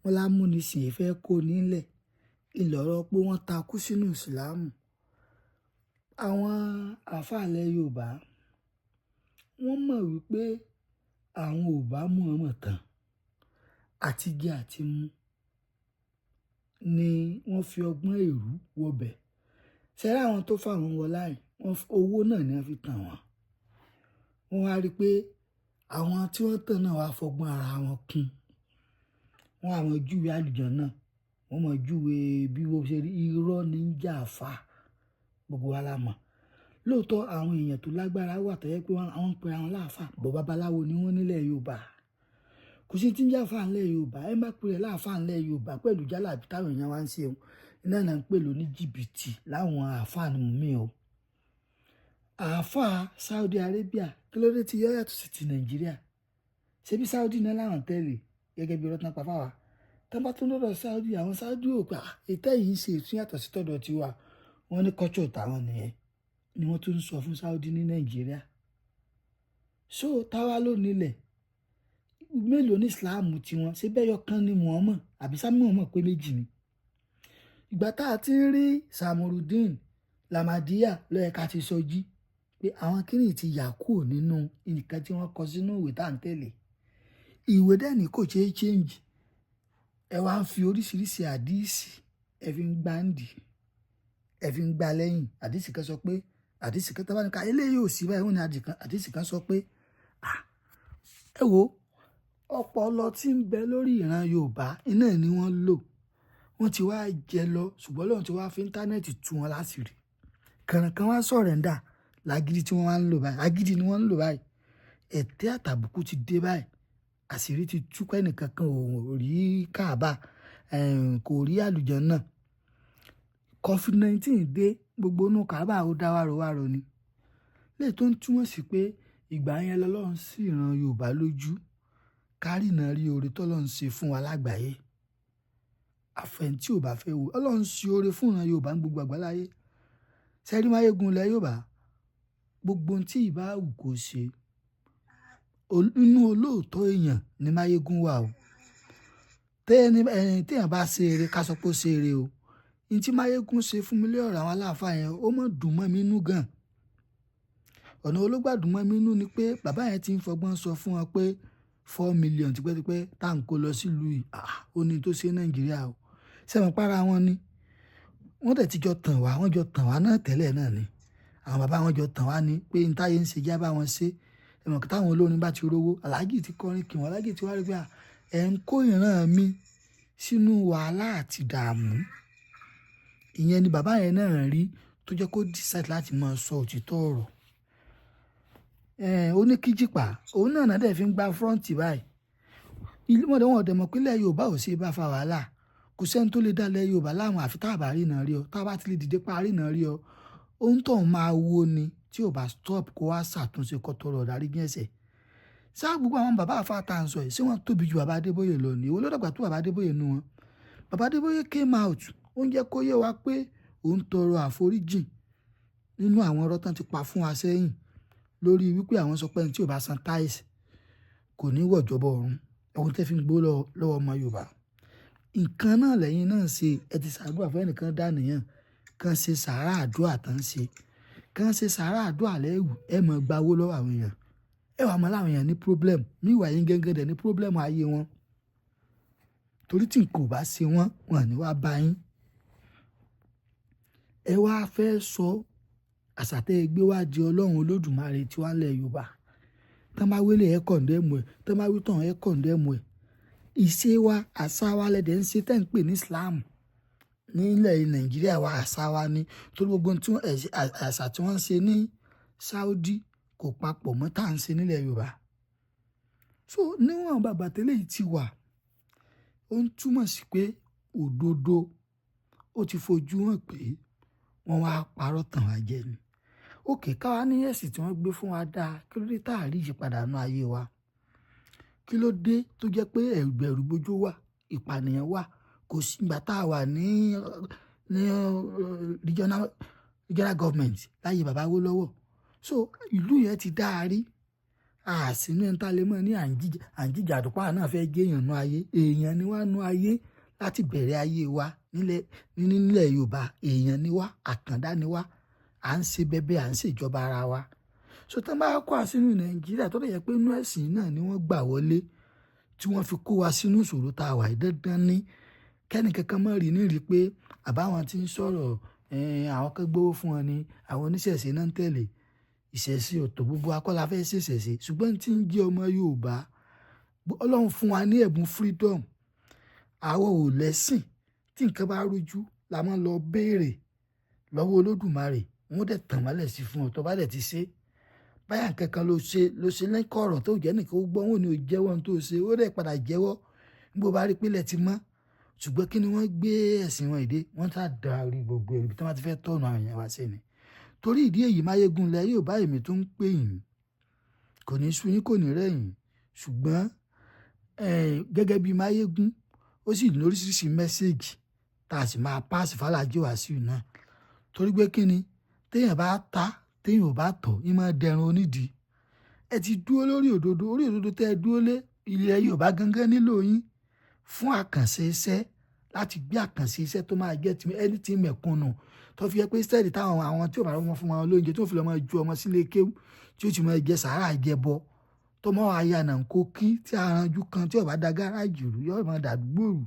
Wọ́n lámúnisìn fẹ́ kó nílẹ̀. Ìlọ̀rọ̀ pé wọ́n takú sínú ìsìlámù. Àwọn àlfàá ilẹ̀ Yorùbá, wọ́n mọ̀ wípé àwọn ò bá Muhammad tán àti jẹ àti mu ni wọ́n fi ọgbọ́n èrú wọbẹ̀. Ṣé rí àwọn tó fà wọ́n wọ láì, wọ́n owó náà ni wọ́n fi tàn wọ́n. Wọ́n wá rí pé àwọn tí wọ́n tàn náà wá fọgbọ́n ara wọn kún. Wọ́n á mọ júwe àlùjánnà, wọ́n mọ júwe bí wọ́n ṣe rí. Irọ́ ní ń jà fà, gbogbo wa la mọ̀. Lóòótọ́ àwọn èèyàn tó lágbára wà tó jẹ́ pé wọ́n ń pe ara wọn láàfáà, bọ̀ babaláwo ni wọ́n nílẹ̀ Yorùbá. Kò sí tí ń jẹ́ àfáà nílẹ̀ Yorùbá. Ẹ má pe rẹ̀ láàfáà nílẹ̀ Yorùbá pẹ̀lú jálàbí táwọn èèyàn wá ń ṣe òun. Iná náà ń pè lóní jìbìtì láwọn àfáà mi o. Àfáà Saudi Arabia, kí ló dé tí yó yàtọ̀ sí ti Nàìjíríà? Ṣé bí Saudi náà làwọn tẹ̀lé gẹ́gẹ́ bí ọ̀rọ̀ tán pa fáwa? Tí wọ́n bá tún lọ́dọ̀ Saudi, àwọn Saudi ò gbà ètò yìí ń ṣe ìtún yàtọ̀ sí tọ̀dọ̀ tiwa. Wọ́n ní culture tàwọn nìyẹn ni wọ́n tún ń sọ fún Saudi ní Nàìjíríà. So táwa ló nílẹ̀. Mélòó ní Islam tí wọn? Ṣé bẹ́ẹ̀ yọ kan ní Muhammad àbí Sá Muhammad pé méjì ni? Ìgbà tá a ti ń rí Samurudeen, Lamadiya ló yẹ ká ti sọ jí pé àwọn kíní ti yà kúrò nínú nǹkan tí wọ́n kọ sínú ìwé tá ń tẹ̀lé. Ìwé dẹ̀ ní kò ṣe é change. Ẹ wá ń fi oríṣiríṣi àdíìsì, ẹ fi ń gbáǹdì, ẹ fi ń gbá lẹ́yìn. Àdíìsì kan sọ pé, àdíìsì kan tí wọ́n bá ní ká eléyìí ò sí báyìí, wọ́n ní àdíìsì kan sọ pé, à, ẹ wo ọpọlọ tí ń bẹ lórí ìran Yorùbá, iná ni wọ́n lò. Wọ́n ti wá jẹ lọ, ṣùgbọ́n Ọlọ́run ti wá fi íńtánẹ́ẹ̀tì tú wọn láṣìírí. Kànrànkàn wá surrender lágídí tí wọ́n wá ń lò báyìí. Agídí ni wọ́n ń lò báyìí. Ẹ̀tẹ́ àtàbùkù ti dé báyìí. Àṣírí ti tú pé ẹnìkankan ò rí Kaaba, kò rí àlùjánnà. COVID-19 dé, gbogbo inú Kaaba ó dá wàròwàro ni. Léyìí tó ń túmọ̀ sí pé ìgbà yẹn lọ́lọ́run sì ran Yorùbá lójú. Ká rína rí oore tó Ọlọ́run ṣe fún wa lágbàáyé. Àfẹn tí ò bá fẹ́ wo, Ọlọ́run ṣe oore fún ìran Yorùbá ní gbogbo àgbáláyé. Ṣé rí Máyégún ilẹ̀ Yorùbá? Gbogbo ohun tí ìbá wù kó ṣe, inú olóòótọ́ èèyàn ni Máyégún wà o. Tí èèyàn bá ṣe eré, ká sọ pé ó ṣe eré o. Ohun tí Máyégún ṣe fún mi lórí ọ̀rọ̀ àwọn aláàfáà yẹn, ó mọ̀ dùn mọ́ mi nínú gan. Ọ̀nà wo ló gbà dùn mọ́ mi nínú ni pé bàbá yẹn ti ń fọgbọ́n sọ fún wọn pé 4 million tipẹ́tipẹ́ tá ń kó lọ sí ìlú yìí. Ah, ó ní tó ṣe Nàìjíríà o. Ṣé ẹ mọ̀ pé ara wọn ni? Wọ́n dẹ̀ ti jọ tàn wá, wọ́n jọ tàn wá náà tẹ́lẹ̀ náà ni. Àwọn bàbá wọn jọ tàn wá ní pé n táyé ń ṣe jẹ́ bá wọn ṣe. Ẹ mọ̀ pé táwọn olórin bá ti rówó, Alhaji ti kọrin kí wọn, Alhaji ti wá rí pé à, ẹ̀ ń kó ìran mi sínú wàhálà àti ìdààmú. Ìyẹn ni bàbá yẹn náà rí tó jẹ́ kó decide láti máa sọ òtítọ́ ọ̀rọ̀. Ó ní kíjìpá, òun náà náà dẹ̀ fi ń gba front báyìí. Ìlú wọn dẹ̀ wọ́n dẹ̀ mọ̀ pé ilẹ̀ Yorùbá ò ṣe é bá fa wàhálà. Kò sí ẹni tó lè dá ilẹ̀ Yorùbá láàmú àfi tá bá rína rí ọ. Tá bá ti lè dìde pa rína rí ọ, ohun tó ń máa wó ni tí ò bá stop kó wá ṣàtúnṣe kó tọrọ ìdáríjì ẹ̀ṣẹ̀. Ṣé gbogbo àwọn bàbá àfáà tá ń sọ yìí, ṣé wọ́n tóbi ju bàbá Adébóyè lọ ni? Èwo ló dàgbà tó bàbá Adébóyè nínú wọn? Bàbá Adébóyè came out, ó ń jẹ́ kó yé wa pé òun tọrọ àforíjìn nínú àwọn ọ̀rọ̀ tán ti pa fún wa sẹ́yìn lórí wípé àwọn sọ pé ẹni tí ò bá san tithe kò ní wọ ìjọba ọ̀run. Ohun tí ẹ fi ń gbó lọ́wọ́ ọmọ Yorùbá. Nǹkan náà lẹ́yìn náà ṣe, ẹ ti ṣàdúrà fún ẹnìkan dàníyàn, kàn ṣe sàárà àdúrà tán ṣe. Kàn ṣe sàárà àdúrà lẹ́wù, ẹ máa gba owó lọ́wọ́ àwọn èèyàn. Ẹ wà mọ́ láwọn èèyàn ní problem. Meanwhile yín gangan dẹ̀ ní problem ayé wọn. Torí tí nǹkan ò bá ṣe wọ́n, wọ́n ò ní wá bá yín. Ẹ wá fẹ́ sọ àṣà tí ẹ gbé wá di Ọlọ́run Olódùmarè tí wá nílẹ̀ Yorùbá. Tán bá wí eléyìí ẹ condemn ẹ̀, tán bá wí tọ̀hún ẹ condemn ẹ̀. Ìṣe wa, àṣà wa lẹ́dẹ̀ ń ṣe tẹ́ ń pè ní Islam. Nílẹ̀ Nàìjíríà wa, àṣà wa ni. Torí gbogbo ohun tí wọ́n, àṣà tí wọ́n ń ṣe ní Saudi kò papọ̀ mọ́ tá ń ṣe nílẹ̀ Yorùbá. So níwọ̀n bàbá tẹ́lẹ̀ yìí ti wà, ó ń túmọ̀ sí pé òdodo ó ti fojú hàn pé wọ́n wá parọ́ tàn wá jẹ ni. Okay, ká wá ní ẹ̀sìn tí wọ́n gbé fún wa dá, kí ló dé tá a rí ìyípadà nínú ayé wa? Kí ló dé tó jẹ́ pé ẹ̀rù wà, ìpànìyàn wà? Kò sí ìgbà tá a wà ní regional government láyé bàbá Awólọ́wọ̀. So ìlú yẹn ti dáa rí. Àsínú ẹni tá a lè mọ̀ ní à ń jíjà àdùpá náà fẹ́ gé èèyàn nú ayé. Èèyàn ni wá nú ayé láti bẹ̀rẹ̀ ayé wa nílẹ̀ Yorùbá. Èèyàn ni wá, àkàndá ni wá, à ń ṣe bẹbẹ, à ń ṣèjọba ara wa. So tán bá kó wa sínú Nàìjíríà, tó lè yẹ pé inú ẹ̀sìn náà ni wọ́n gbà wọlé tí wọ́n fi kó wa sínú ìṣòro tá a wà yìí, dandan ní kẹ́ni kankan mọ́ rí ní rí pé àbáwọn tí ń sọ̀rọ̀, àwọn kan gbówó fún wọn ni, àwọn oníṣẹ̀ṣe náà ń tẹ̀lé ìṣẹ̀ṣe ọ̀tọ̀. Gbogbo akọ́lá fẹ́ ṣèṣẹ̀ṣe, ṣùgbọ́n tí ń jẹ́ ọmọ Yorùbá, Ọlọ́run fún wa ní ẹ̀bùn freedom. Àwa ò lẹ́sìn. Tí nǹkan bá rújú la máa ń lọ béèrè lọ́wọ́ Olódùmarè, wọ́n dẹ̀ tàn mọ́lẹ̀ sí fún ọ. Tó bá dẹ̀ ti ṣe báyà, nǹkan kan ló ṣe lẹ́kọ̀ọ̀rọ̀ tó jẹ́ nìkan ó gbọ́, wọn ò ní o jẹ́wọ́ ohun tó ṣe, ó dẹ̀ padà jẹ́wọ́ nígbà bá rí pílẹ̀ ti mọ́. Ṣùgbọ́n kí ni wọ́n gbé ẹ̀sìn wọn ìdé, wọ́n tá da orí gbogbo ibi tí wọ́n ti fẹ́ tọ̀nù àwọn èèyàn wá sí ni. Torí ìdí èyí, Máyégún lẹ yóò bá èmi tó ń pè yín, kò ní sú yín, kò ní rẹ̀ yín. Ṣùgbọ́n gẹ́gẹ́ bí Máyégún, ó sì ní oríṣiríṣi message tá a sì máa pass f'Alhaji Wasiu náà. Torí pé kí ni, téèyàn bá ta, téèyàn ò bá tọ̀, yín máa dẹrun onídìí. Ẹ ti dúró lórí òdodo, orí òdodo tẹ́ ẹ dúró lé. Ilẹ̀ Yorùbá gangan nílò yín fún àkànṣe iṣẹ́, láti gbé àkànṣe iṣẹ́ tó máa jẹ́ ti ẹni tí mẹ̀kúnnù, tó fi jẹ́ pé instead táwọn àwọn tí ò bá wọn fún wọn lóúnjẹ, tí wọ́n fi lọ máa ju ọmọ sílé kéwú, tí ó ti máa jẹ sàárà jẹbọ, tó mọ́ àyà náà kó kí tí aranjú kan tí ò bá da gáràjì rú, yóò máa dàdúgbò rú,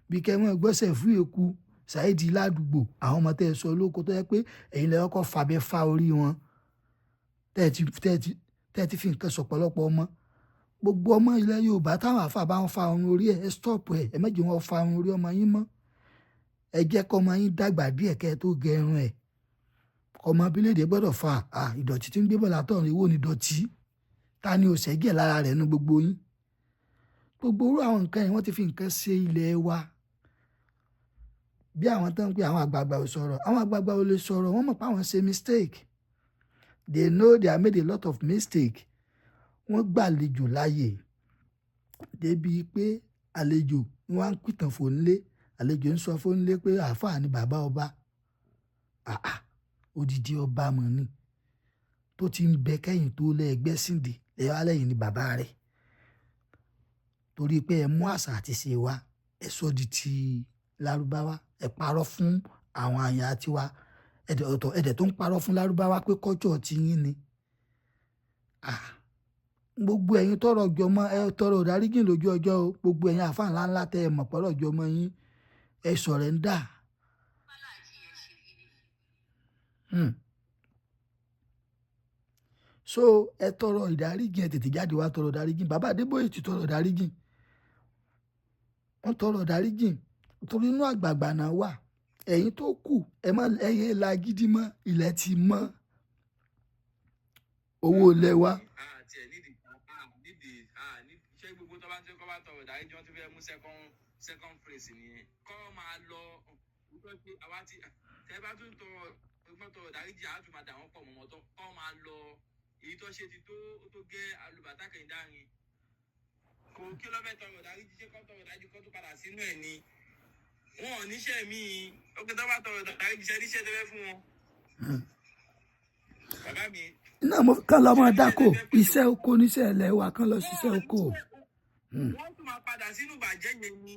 bí kẹ́ mọ́ gbọ́sẹ̀ fún eku ṣáìdì ládùúgbò. Àwọn ọmọ tẹ́ ẹ sọ lóko, tó yẹ pé ẹ̀yin lẹ kọ́kọ́ fàbẹ́ fa orí wọn, tẹ́ ẹ ti fi nǹkan sọ̀pọ̀lọpọ̀ ọmọ. Gbogbo ọmọ ilẹ̀ Yorùbá táwọn àfa bá ń fa ọrùn orí ẹ̀, ẹ stop ẹ̀. Ẹ má jẹ́ wọn fa ọrùn orí ọmọ yín mọ́. Ẹ jẹ́ kọ́ ọmọ yín dàgbà díẹ̀ kẹ́ ẹ tó gẹ irun ẹ̀. Ọmọ abílédè gbọ́dọ̀ fa ìdọ̀tí tí ń gbé bọ̀ látọ̀run. Ìwọ ni ìdọ̀tí, ta ni ò ṣẹ́gẹ̀ lára rẹ̀ nu gbogbo yín? Gbogbo orú àwọn nǹkan yẹn, wọ́n ti fi nǹkan ṣe ilẹ̀ wa. Bí àwọn tó ń pè àwọn àgbààgbà ò sọ̀rọ̀, àwọn àgbààgbà ò lè sọ̀rọ̀. Wọ́n mọ̀ pé àwọn ṣe mistake. They know they have made a lot of mistake. Wọ́n gbàlejò láàyè débi pé àlejò wọ́n á ń pìtàn fònlé, àlejò ń sọ fónlé pé àáfàá ni bàbá ọba. Àà, odidi ọba mọ̀ ni tó ti ń bẹ kẹ́yìn tó lẹ́ẹ̀gbẹ́ síndì lẹ́yìn lẹ́yìn ni bàbá rẹ̀, torí pé ẹ mú àṣà àti ìṣe wa, ẹ sọ di ti Lárúbáwá. Ẹ parọ́ fún àwọn àyà tiwa, ẹ̀dẹ̀ ọ̀tọ̀, ẹ̀dẹ̀ tó ń parọ́ fún Lárúbáwá pé kọ́jọ́ ti yín ni. Gbogbo ẹ̀yin tọrọ jọmọ, ẹ tọrọ ìdáríjìn lójú ọjọ́ o. Gbogbo ẹ̀yin àfáà ńlá ńlá tẹ ẹ mọ̀ pọ̀rọ̀ jọmọ yín, ẹ surrender. So ẹ tọrọ ìdáríjìn, ẹ tètè jáde wá tọrọ ìdáríjìn. Bàbá Adébóyè ti tọrọ ìdáríjìn, wọ́n tọrọ ìdáríjìn torí inú àgbààgbà náà wà. Ẹ̀yin tó kù, ẹ má ẹyẹ la gidi mọ́, ilẹ̀ ti mọ́ owó ilẹ̀ wa. Àti ẹ̀ nídìí nídìí ṣé gbogbo tó bá ti kọ́ bá tọrọ ìdáríjì, wọ́n ti fẹ́ mú second phrase nìyẹn, kọ́ máa lọ wípé pé àwa ti tẹ́ bá tún tọrọ ọgbọ́n tọrọ ìdáríjì, á tún máa dà wọ́n pọ̀ mọ́mọ́ tó kọ́ máa lọ. Èyí tó ṣe ti tó, ó tó gẹ́ alùbátà kẹ̀hìndárin kò kí ló fẹ́ tọrọ ìdáríjì. Ṣé kọ́ tọrọ ìdáríjì kọ́ tó padà sínú ẹ̀ ni? Wọn ò níṣẹ́ míì. Ó kí tó bá tọrọ ìdáríjì, ṣe níṣẹ́ tẹ́fẹ́ fún wọn. Bàbá mi. Náà mo kàn lọ́ mọ́ dáko iṣẹ́ oko, níṣẹ́ ilẹ̀ wa, kàn lọ ṣiṣẹ́ oko. Wọ́n tún máa padà sínú ìbàjẹ́ yẹn ni.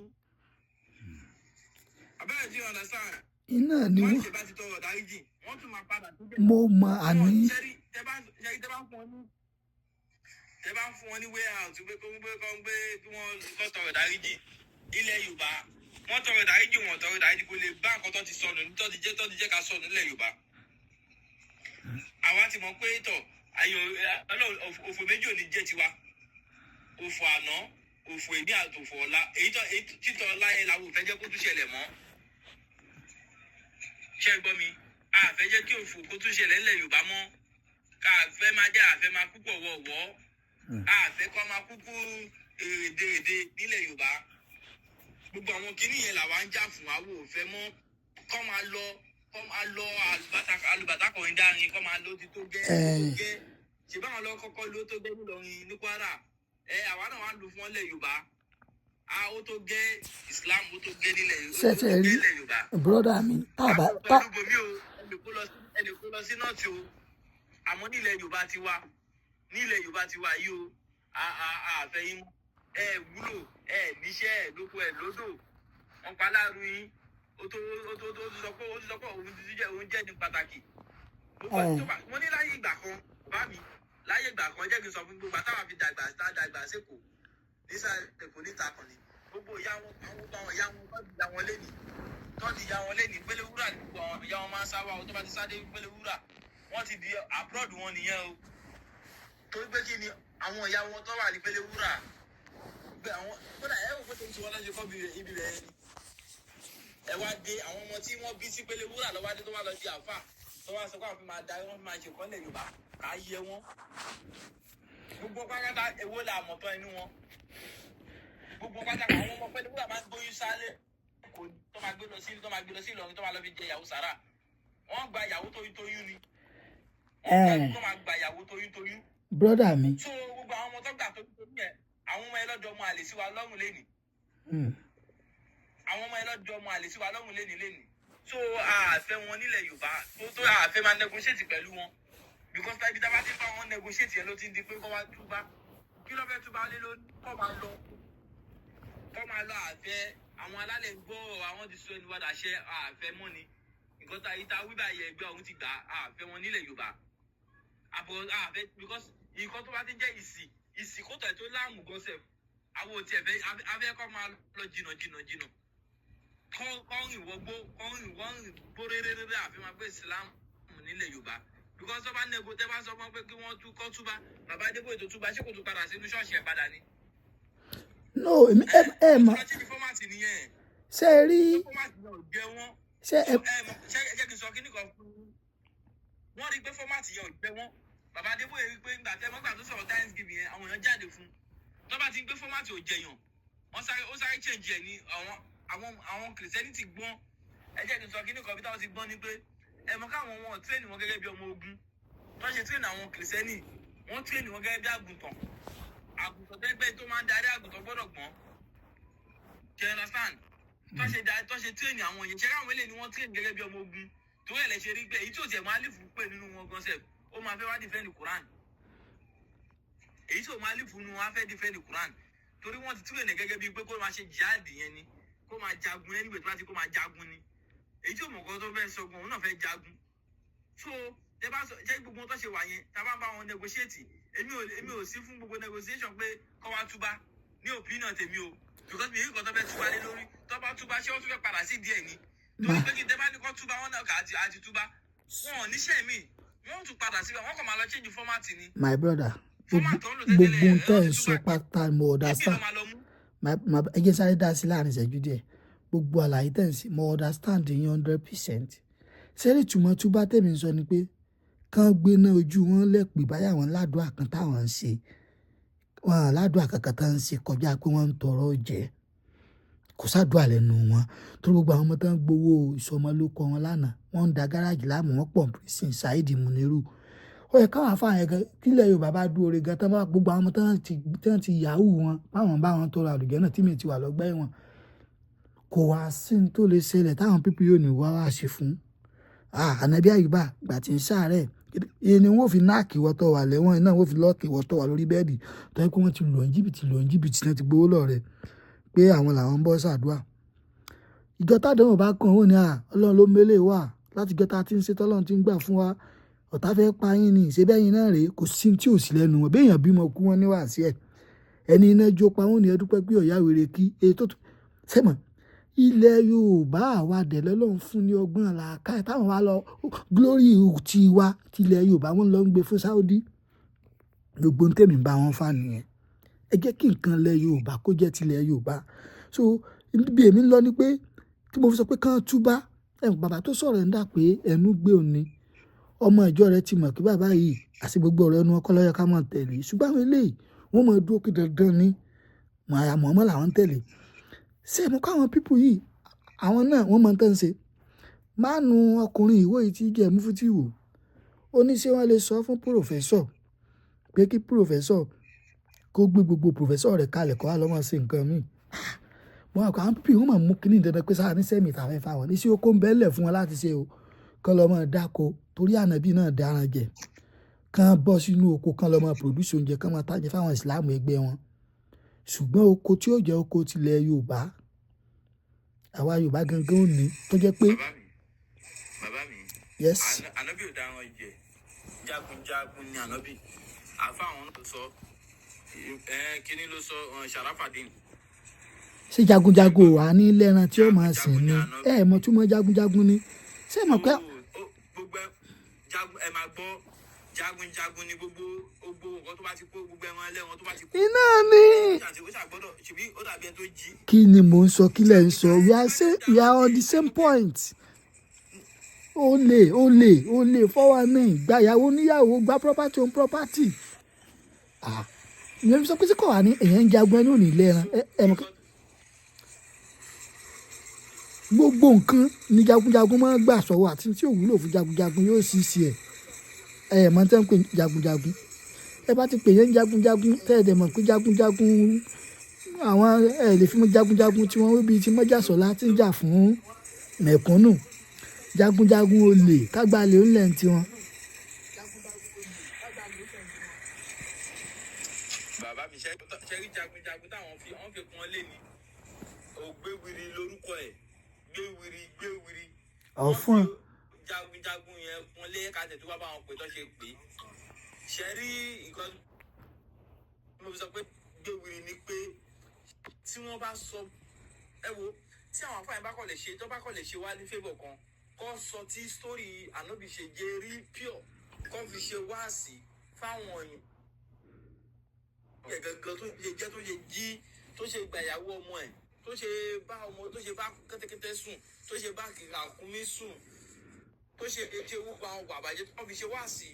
Abẹ́rẹ́ tí you understand. Iná ni wọ́n wọ́n ṣe bá ti tọrọ ìdáríjì, wọ́n tún máa padà síbẹ̀. Mo mọ àní. Ṣẹ́rí tẹ́ bá ń fún wọn ní tẹ́ bá ń fún wọn ní way out pé kó ń gbé kó ń gbé kí wọ́n kọ́ tọrọ ìdáríjì ilẹ̀ Yorùbá, wọ́n tọrọ ìdáríjì, wọ́n tọrọ ìdáríjì, kó lè bá nǹkan tó ti sọnù, tó ti jẹ́ ká sọnù nílẹ̀ Yorùbá. Àwa ti mọ̀ pé tọ̀ ayò Ọlọ́run, òfò méjì ò ní jẹ́ tiwa: òfò àná, òfò èmi àti òfò ọ̀la. Èyí tó èyí títọ́ ọ̀la yẹn làwọn ò fẹ́ jẹ́ kó tún ṣẹlẹ̀ mọ́. Ṣé ẹ gbọ́ mi? A fẹ́ jẹ́ kí òfò kó tún ṣẹlẹ̀ ńlẹ̀ Yorùbá mọ́. Ká fẹ́ máa jẹ́ àfẹ́ máa kúkú ọ̀wọ̀ọ̀wọ́, a fẹ́ kọ́ máa kúkú èdè nílẹ̀ Yorùbá. Gbogbo àwọn kinní yẹn làwa ń jà fún. Àwọn ò fẹ́ mọ́. Kọ́ máa lọ, kọ́ máa lọ, alùbàtà kọrin dárin, kọ́ máa lọ, ti tó gẹ́, tó gẹ́. Ṣe báwọn lọ kọ́kọ́ ló tó gẹ́ nílọrin, ní Kwara ẹ, àwa náà wà lù fún wọn lẹ̀ Yorùbá. A ó tó gẹ́ Islam, ó tó gẹ́ nílẹ̀, ó tó ṣẹ̀ṣẹ̀ gẹ́ rí nílẹ̀ Yorùbá. Brother mi, tá a bá tá Pẹ̀lú bomi o, ẹnì kó lọ sí north o, àmọ́ nílẹ̀ Yorùbá ti wá. Nílẹ̀ Yorùbá ti wá yìí o, àfẹ́ yín, ẹ wúlò, ẹ níṣẹ́, ẹ lóko, ẹ lódò. Wọn pa láàrú yín. Ó tó ó ti sọ pé òun ti jẹ́, òun jẹ́ ní pàtàkì. Gbogbo tó bá mo ní láyé ìgbà kan bá mi, láyé ìgbà kan, jẹ́ kí n sọ fún gbogbo àtàwọn fi dàgbà, tá a dàgbà sẹ́kọ̀ọ́ nísàlẹ̀ Èkó níta kan ni, gbogbo ìyá wọn, àwọn gbogbo àwọn ìyá wọn tó di ìyá wọn lẹ́nìí, tó di ìyá wọn lẹ́nìí, pélé wúrà ní gbogbo àwọn ìyá wọn máa ń sáwà o. Tó bá ti sáde pélé wúrà, wọ́n ti di abroad wọn nìyẹn o. Torí pé kí ni? Àwọn ìyá wọn tó wà ní pélé wúrà pé àwọn kódà ẹ wò pé tó ń sọ wọn lọ́sẹ̀ kọ́ ibi rẹ̀ ni. Ẹ wá dé, àwọn ọmọ tí wọ́n bí sí pélé wúrà lọ́wọ́ adé tó wá lọ di àfà, tó wá sọ pé àwọn fi máa darí wọn, fi máa ṣe kọ́lẹ̀ Yorùbá ká yẹ wọn gbogbo pátá. Èwo là mọ̀tọ́ inú wọn? Gbogbo pátá, àwọn ọmọ pélé wúrà máa ń gbóyún sálẹ̀ kò tó máa gbé lọ sí, tó máa gbé lọ sí Ìlọrin, tó máa lọ fi jẹ ìyàwó sàrà. Wọ́n gba ìyàwó tóyún tóyún ni wọ́n tó máa gba ìyàwó tóyún tóyún. Brother mi. So gbogbo àwọn ọmọ tó gbà tóyún tóyún yẹn, àwọn ọmọ ẹlọ́jọ́ ọmọ àlè sí wa lọ́rùn lẹ́nìí. Àwọn ọmọ ẹlọ́jọ́ ọmọ àlè sí wa lọ́rùn lẹ́nìí lẹ́nìí. So àfẹ́ wọn nílẹ̀ Yorùbá tó àfẹ́ máa negotiate pẹ̀lú wọn, because ibi tá a bá ti bá wọn negotiate yẹn, ló ti ń di pé kọ́ wá túbá. Kí ló fẹ́ túbá lé lórí? Kọ́ máa lọ, kọ́ máa lọ. Àfẹ́ àwọn alálẹ̀ ń gbọ́, àwọn ti sọ ẹnu wàdà ṣẹ́. Àfẹ́ mọ́ ni nǹkan tá ìta wíbà yẹ, ẹgbẹ́ ọ̀hún ti gbà. Àfẹ́ wọn nílẹ̀ Yorùbá àbọ̀ àfẹ́, because nǹkan tó bá ti jẹ́ ìsì ìsì kó tẹ̀ tó láàmú gọ́sẹ̀, àwọn ò tiẹ̀ fẹ́. Afẹ́ kọ́ máa lọ jìnnà jìnnà jìnnà, kọ́ rìn wọgbó, kọ́ rìn wọ́n rìn bóréréréré. Àfi máa gbé Ìsìlámù nílẹ̀ Yorùbá, because tó bá nego, tẹ́ bá sọ fún pé kí wọ́n tú, kọ́ túbá, bàbá Adébóyè tó túbá, ṣé kò tún padà sínú ṣọ́ọ̀ṣì ẹ̀ padà ni? No, èmi ẹ mọ̀. Ṣé ti format nìyẹn? Ṣé ẹ rí? Format yẹn ò jẹ wọ́n. Ṣé ẹ Ẹ mọ̀, ṣé ẹ jẹ́ kí n sọ kíní kan fún yín. Wọ́n rí i pé format yẹn ò jẹ wọ́n. Bàbá Adébóyè rí i pé ńgbà tẹ́ mọ́gbà tó sọ̀rọ̀ Thanksgiving yẹn, àwọn èèyàn jáde fún un. Tó bá ti ń gbé format ò jẹyàn, wọ́n sáré, ó sáré change ẹ̀ ní. Àwọn Kìrìsìtẹ́nì ti gbọ́n. Ẹ jẹ́ kí n sọ kíní kan bí táwọn ti gbọ́n ni pé ẹ mọ̀ káwọn wọn train wọn gẹ́gẹ́ bí ọmọ ogun. Tó ṣe train àwọn Kìrìsìtẹ́nì, wọ́n train wọn gẹ́gẹ́ bí àgùntàn. Àgùntàn tẹ́gbẹ́ tó máa ń darí àgùntàn gbọ́dọ̀ gbọ́n. Do you understand? Tó ṣe da, tó ṣe train àwọn yẹn, ṣe káwọn eléyìí ni wọ́n train gẹ́gẹ́ bí ọmọ ogun. Torí ẹ̀ lẹ ṣe rí pé èyí tí ò tiẹ̀ máa lífù pé nínú wọn gan sef, ó máa fẹ́ wá defend Quran. Èyí tí ò máa lífù nínú wọn á fẹ́ defend Quran, torí wọ́n ti train ẹ̀ gẹ́gẹ́ bíi pé kó máa ṣe jihad yẹn ni, kó máa jagun anyway, tó bá ti kó máa jagun ni. Èyí tí ò mọ̀ kan tó fẹ́ sọ gan, òun náà fẹ́ jagun. So tẹ bá sọ jẹ́ gbogbo wọn tó ṣe wà yẹn, tá a bá ń bá wọn negotiate, èmi ò sí fún gbogbo negotiation pé kọ́ wá túbá, ní opinion tèmi o, because mi ì kọ́ tó fẹ́ túbá lé lórí. Tó bá túbá, ṣé wọ́n tún fẹ́ padà sí díẹ̀ ni? Torí pé kí tẹ bá ní kọ́ túbá, wọn náà kà á ti àti túbá, wọn ò níṣẹ́ mi, wọ́n tún padà síbẹ̀, wọ́n kàn máa lọ change format ni. My brother, Format tó ń lò gbogbo tẹ́lẹ̀, ohun tẹ́ ẹ̀ ẹ̀ ń sọ pátá mo kí ló understand. máa lọ mú. My ẹ jẹ́ sáré dá sí láàrin ìṣẹ́jú díẹ̀. Gbogbo àlàyé tẹ̀ ń sí, mo understand yín 100%. Sẹ́rí, ìtumọ̀ túbá tèmi ń sọ ni pé kán gbéná ojú wọn lẹ́pẹ́ báyà wọn ládùúgbò kan táwọn ń ṣe, wọn ládùúgbò kankan tá ń ṣe kọjá pé wọ́n ń tọrọ jẹ. Kò sádùá lẹ́nu wọn, torí gbogbo àwọn ọmọ tó ń gbowó ìsọmọlórúkọ wọn lánàá, wọ́n ń da gáràjì láàmú, wọ́n pọ̀ prison. Saheed Muniru, ó yẹ káwọn afáàyàn yẹn gan kílẹ̀ Yorùbá bá dúró re gan tán, bá gbogbo àwọn ọmọ tán ti yahoo wọn báwọn bá wọn tọrọ àlùjẹ́ náà tí mi ti wà lọ́gbà ẹ̀wọ̀n. Kò wá sí ní tó lè ṣẹlẹ̀ táwọn people yóò ní wá wá ṣe fún ànábì Àyùbá gbà tí ń ṣàárẹ̀. Iye ni wọ́n fi knock ìwọ tó wà lẹ́wọ̀n iná, wọ́n fi lock ìwọ tó wà lórí bed, tó yẹ pé wọ́n ti lù ọ́ ní jìbìtì, lù ọ́ ní jìbìtì náà, ti gbowó lọ rẹ̀ pé àwọn làwọn ń bọ́ ṣàdúrà. Ìjọ tádánwò bá kàn ó ní à, Ọlọ́run ló mélé wà láti ìjọ tá a ti ń ṣe, tọ́lọ́run ti ń gbà fún wa. Ọ̀tá fẹ́ pa yín ni, ṣé bẹ́yìn náà rèé? Kò sí tí ò sí lẹ́nu wọn. Béèyàn bímọ kú, wọn ní wàásí ẹ̀. Ẹni iná jó pa wọ́n ní ẹ dúpẹ́ pé ọ̀yá wèrè kí èyí tó sẹ́mọ̀. Ilẹ̀ Yorùbá, àwa dẹ̀ lọ́lọ́run fún ní ọgbọ́n làákàyè táwọn wá lọ glory ti wa tilẹ̀ Yorùbá, wọ́n lọ ń gbé fún Saudi. Gbogbo ohun tèmi ń bá wọn fà nìyẹn. Ẹ jẹ́ kí nǹkan ilẹ̀ Yorùbá kó jẹ́ tilẹ̀ Yorùbá. So bí èmi ń lọ ni pé tí mo fi sọ pé kán túbá, ẹ̀ bàbá tó sọ̀rọ̀ ẹ̀ ń dà pé ẹnu gbé òní. Ọmọ ìjọ rẹ̀ ti mọ̀ pé bàbá yìí àti gbogbo ọ̀rọ̀ ẹnu ọkọ lọ́yọ̀ ká máa tẹ̀lé. Ṣùgbọ́n àwọn eléyìí, wọ́n máa dúró pé dandan ni Muhammad làwọn ń tẹ̀lé. Ṣé ẹ mọ̀ pé àwọn people yìí, àwọn náà wọ́n mọ̀ tán ṣe. Máànù ọkùnrin ìwé yìí tí jẹ́ Mufti wò. Ó ní ṣé wọ́n lè sọ fún professor pé kí professor kó gbé gbogbo professor rẹ̀ kalẹ̀ kó wá lọ máa ṣe nǹkan míì. Mo mọ̀ pé àwọn people yìí wọ́n máa mú kíní dandan pé sáà ní sẹ́mi tàbí fáwọn ní sí oko ń bẹ́lẹ̀ fún wọn láti ṣe o. Kọ́ lọ máa dáko torí ànábì náà dáran jẹ. Kán bọ́ sínú oko, kán lọ máa produce oúnjẹ, kán máa tàjẹ́ fáwọn ìsìláàmù ẹgbẹ́ wọn. Ṣùgbọ́n oko tí ó jẹ́ oko tilẹ̀ Yorùbá, àwa Yorùbá gangan ò ní tó jẹ́ pé Bàbá mi, bàbá mi. Yes. Ànábì ò dáran jẹ, jagunjagun ni ànábì. Àfa àwọn náà sọ ẹ, kíní ló sọ, Sharafadin. Ṣé jagunjagun ò wà ní lẹ́ran tí ó máa sìn ni? Ẹ mọ̀ túmọ̀ jagunjagun ni? Ṣé ẹ mọ̀ pé Gbogbo ẹ jagun, ẹ máa gbọ́, jagunjagun ni gbogbo gbogbo nǹkan tó bá ti kó, gbogbo ẹran ẹlẹ́ran tó bá ti kó. Iná ni. Ó ṣàgbọ́dọ̀ ṣèbí ó dàbí ẹni tó jí. Kí ni mò ń sọ? Kí lẹ̀ ń sọ? We are on the same point. Ó lè, ó lè, ó lè 419, gbàyàwó níyàwó, gba property on property. Ah, ìyẹn fi sọ pé sí kò wá ní èèyàn ń jagun, ẹni ò ní lẹ́ran. Ẹ mọ̀ pé gbogbo nǹkan ni jagunjagun máa ń gbà sọ́wọ́, àti tí ò wúlò fún jagunjagun yóò sì sí ẹ̀. Ẹ mọ̀ tẹ́ ń pè jagunjagun. Ẹ bá ti pè yẹn jagunjagun, tẹ́ ẹ dẹ̀ mọ̀ pé jagunjagun àwọn ẹ lè fi mọ́ jagunjagun tí wọ́n wí bíi ti Mọ́jàsọ́lá tí ń jà fún mẹ̀kúnnù. Jagunjagun olè kágbálẹ̀ ńlẹ̀ ń tiwọn. Bàbá mi, ṣe rí jagunjagun táwọn fi wọ́n fi pọ́n lé ní ògbéwìrì lórúkọ ẹ̀, gbéwìrì, gbéwìrì. Ọ̀fun. Jagunjagun yẹn pọ́n lé kàtẹ́ tó bá bá wọn pè tó ṣe pé ṣe rí nǹkan mo fi sọ pé gbéwìrì ni pé tí wọ́n bá sọ, ẹ wo, tí àwọn afáyín bá kọ̀ lè ṣe, tó bá kọ̀ lè ṣe wá ní favour kan, kọ́ sọ tí story ànábì ṣe jẹ́ rí pure, kọ́ fi ṣe wáàsí fáwọn èèyàn yẹ gangan tó ṣe jẹ́, tó ṣe jí, tó ṣe gbàyàwó ọmọ ẹ̀, tó ṣe bá ọmọ, tó ṣe bá kẹ́tẹ́kẹ́tẹ́ sùn, tó ṣe bá ràkúnmí sùn, tó ṣe ṣe wúwo àwọn bàbàjẹ́ tó fi ṣe wáàsí.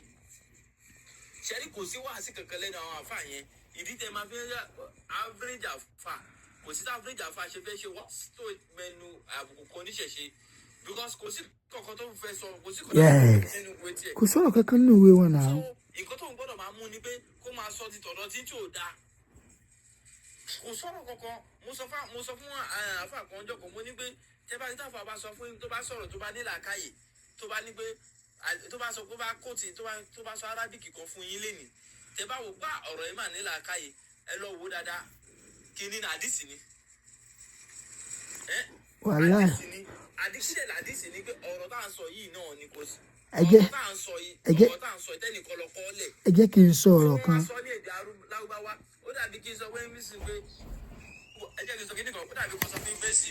Ṣẹ́rí, kò sí wáàsí kankan lẹ́nu àwọn àfa yẹn. Ìdí tẹ máa fi ń rí average àfa, kò sí average àfa ṣe fẹ́ ṣe wáàsí tó mẹnu àbùkù kan níṣẹ̀ṣe, because kò sí kankan tó fẹ́ sọ, kò sí kankan tó fẹ́ nínú ìwé tiẹ̀. Kò sọ̀rọ̀ kankan nínú ìwé wọn náà. So nǹkan tó ń gbọ́dọ̀ máa mú ni pé kó máa sọ ti tọ̀dọ̀ tí ò dáa. Kò sọ̀rọ̀ kankan. Mo sọ fún àáfà kan ọjọ́ kan, mo ní pé tẹ́ bá ní táfà bá sọ fún, tó bá sọ̀rọ̀, tó bá ní làákàyè, tó bá ní pé tó bá sọ pé bá kóòtù, tó bá sọ arábìkì kan fún yín lénìí, tẹ́ bá wò gbá ọ̀rọ̀ yìí mà ní làákàyè, ẹ lọ wò dáadáa, kí ni àdìsí ni ẹ. Wàhálà. Àdìsí ni, àdìsí ẹ̀ làdìsí ni pé ọ̀rọ̀ tá à ń sọ yìí náà ni kò sí Ẹ jẹ́ ọ̀rọ̀ tá à ń sọ yìí ẹ jẹ́ ọ̀rọ̀ tá à ń sọ yìí tẹ́nìkan lọ kọ́ lẹ̀. Ẹ jẹ́ kí n sọ ọ̀rọ̀ Tí wọ́n kan. wá sọ ní èdè Lárúbáwá, ó dàbí kí n sọ pé ń bí sí pé ẹ jẹ́ kí n sọ kí nìkan, ó dàbí kó sọ fún bẹ́ẹ̀ sí.